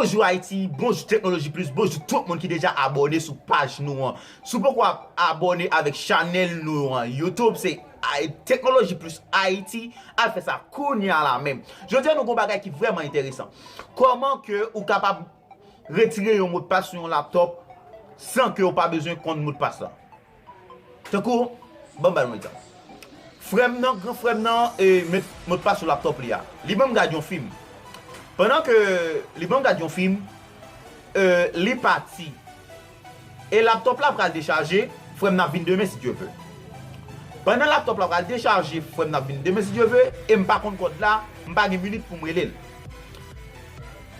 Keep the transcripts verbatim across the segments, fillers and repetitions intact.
Bonjou Ayiti, bonjou Teknoloji Plis, bonjou tout moun ki deja abòne sou paj nou an. Si w poko ap-, abòne avèk chanèl nou an YouTube, se Ay-, Teknoloji Plis Ayiti, al fè sa kounye a la menm. Jodi a nou gon bagay ki vrèman enteresan. Kòman ke ou kapab retire yon modpas sou yon laptòp san ke w pa bezwen konn modpas la? Tankou, ban m ba nou egzanp. Frè m nan, gran frè m nan, e, met modpas sou laptòp li a. Li ban m gad yon fim. Pandan ke li ban m gad yon fim, e, li pati. E laptòp la pral dechaje, frè m nan ap vin demen si Dye vle. Pandan laptòp la pral dechaje, frè m nan ap vin demen si Dye vle, e m pa konn kòd la, m pa gen minit pou m rele l.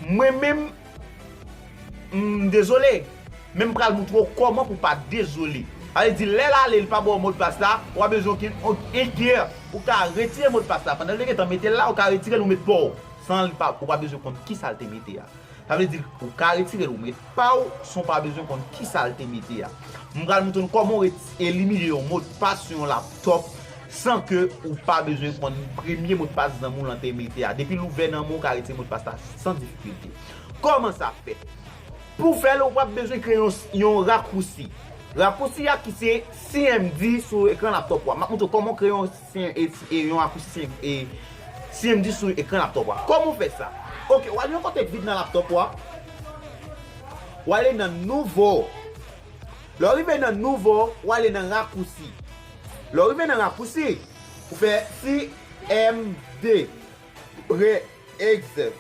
Mwen menm, m dezole, men m pral moutre w kòman pou w pa dezole. Sa vle di, lè l ale, li pa ba w modpas la, w pa bezwen okenn, okenn, ou ka retire modpas la. Pandan l te gentan mete l la, ou ka retire l, ou met pa w. San li pa, ou pa bezwen konn kisa l te mete a. Sa vle di, ou ka retire l, ou met pa w, san w pa bezwen konn kisa l te mete a. M pral moutre nou kòman w ret-, elimine yon modpas sou yon laptòp san ke ou pa bezwen konn premye modpas zanmi w lan te mete a. Depi l ouvè nan men w, ou ka retire modpas la san difikilte. Kòman sa fèt? Pou w fè l, ou p ap bezwen kreye yon, yon rakousi. Rakousi a ki se C M D sou ekran laptòp ou a. M ap moutre w kòman w kreye yon, e, e, yon rakousi C M D sou ekran laptòp ou a. Kòman w fè sa? Oke, w al yon kote k vid nan laptòp ou a. W ale nan nouvo. Lè w rive nan nouvo, w ale nan rakousi. Lè w rive nan rakousi, ou fè C M D. Pre exif.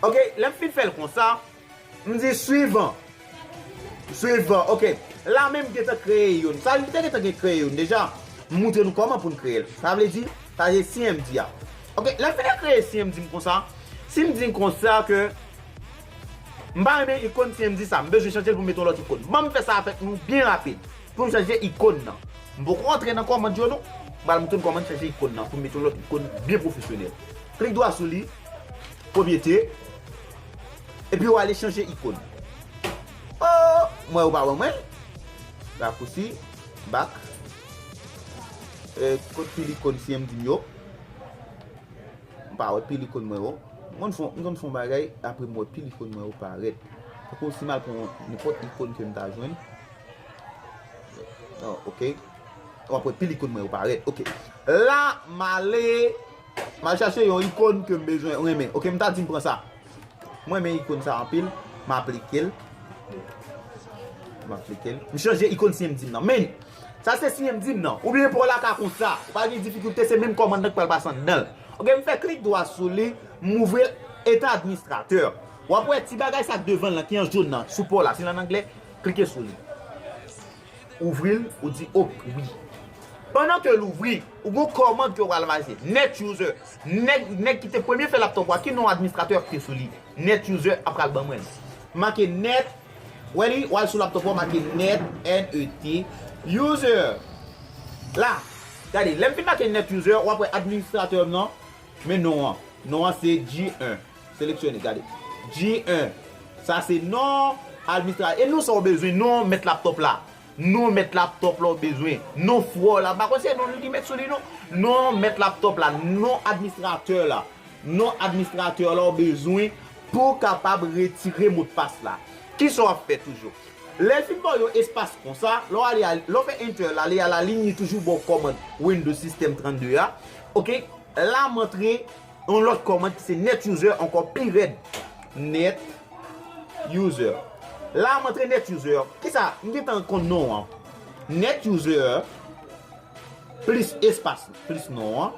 Oke, lè m fin fè l konsa, m di swivan. Swivan, oke. La menm m gentan kreye youn. Sa, m te gentan gen kreye youn deja. M moutre nou kòman pou n kreye l. Sa vle di, sa se C M D a. Oke, lè m fin kreye C M D m konsa, si m di konsa ke m pa renmen ikòn C M D sa, m bezwen chanje l pou m mete yon lòt ikòn. Ban m fè sa avèk nou byen rapid. Pou m chanje ikòn nan. M poko rantre nan kòmand yo non. M pral moutre n kòman n chanje ikòn nan pou m mete yon lòt ikòn byen pwofesyonèl. Klik dwa sou li, kopye te, epi w ale chanje ikòn. Oh, m wè yo pa ban mwen l. Rakousi, bak. E, kot pil ikòn C M D m yo? M pa wè pil ikòn mwen yo. M konn fè, m konn fè yon bagay, apre m wè pil ikòn mwen yo parèt. Tankou si m al pran nenpòt ikòn ke m ta jwenn. Oh, oke. W ap wè pil ikòn mwen yo parèt. Oke. La, m ale, m al chache yon ikòn ke m bezwen, renmen. Oke, m ta di m pran sa. Mwen renmen ikòn sa anpil. M aplike l. M aplike l. M chanje ikòn C M D m nan. Men, sa se C M D m nan. Oubyen pa w la ka konsa. Ou pa gen difikilte, se menm kòmand nan ki pral pase anndan l. Oke, m fè klik dwa sou li, m ouvri l, eta administratè. W ap wè ti bagay sa k devan l lan, ki an jòn nan, sou pa w la, se l an anglè, klike sou li. Ouvri l, ou di ok, wi. Pandan ke l ouvri, ou gon kòmand ke w pral mache. Net user. Nèg, nèg ki te premye fè laptòp ou a, ki non administratè ki te sou li? Net user ap pral ban mwen l. Make net, wè li, w al sou laptòp ou a, make net, N E T, user. La, gade, lè m fin make net user, w ap wè administratè m nan, men non an. Non an se G un. Seleksyone, gade. G un. Sa se non administratè. E non sa w bezwen, non mèt laptòp la. Non mèt laptòp la w bezwen. Non frè w la. M pa kwè se non li ki mèt sou li non. Non mèt laptòp la. Non administratè la. Non administratè la w bezwen pou w kapab retire modpas la. Kisa w ap fè toujou? Lè l fin ba w yon espas konsa, lè w ale a, lè w fè enter la, li al alinye toujou ba w kòmand Windows System trannde a. Oke, la m antre yon lòt kòmand ki se net user ankò pi rèd. Net user. La m antre net user. Kisa? M gentan konn non an. Net user plis espas, plis non an.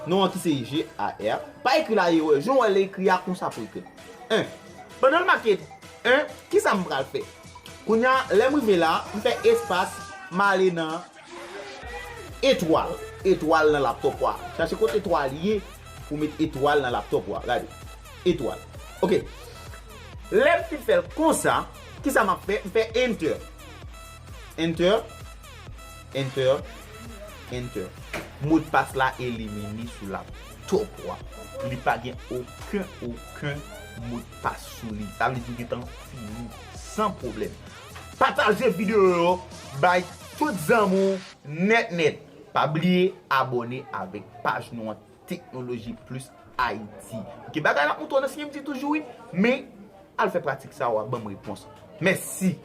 Non an ki se G A R. Pa ekri l a erè. Jan w wè l ekri a konsa pou ekri l. En. Pandan l make en, kisa m pral fè? Kounye a, lè m rive la, m fè espas, m ale nan etwal. Etwal nan laptòp ou a. Chache kot etwal ye pou w met etwal nan laptòp ou a. Gade. Etwal. Oke. Lè m fin fè l konsa, kisa m ap fè? M fè enter. Enter. Enter. Enter. Modpas la elimine sou laptòp ou a. Li pa gen okenn, okenn modpas sou li. Sa vle di w gentan fini san pwoblèm. Pataje videyo yo bay tout zanmi w nèt nèt. Pa bliye abòne avèk paj nou an Teknoloji Plis Ayiti. Oke, bagay la m moutre w nan C M D toujou wi, men Al fè pratik sa, w a ban m repons. Mèsi.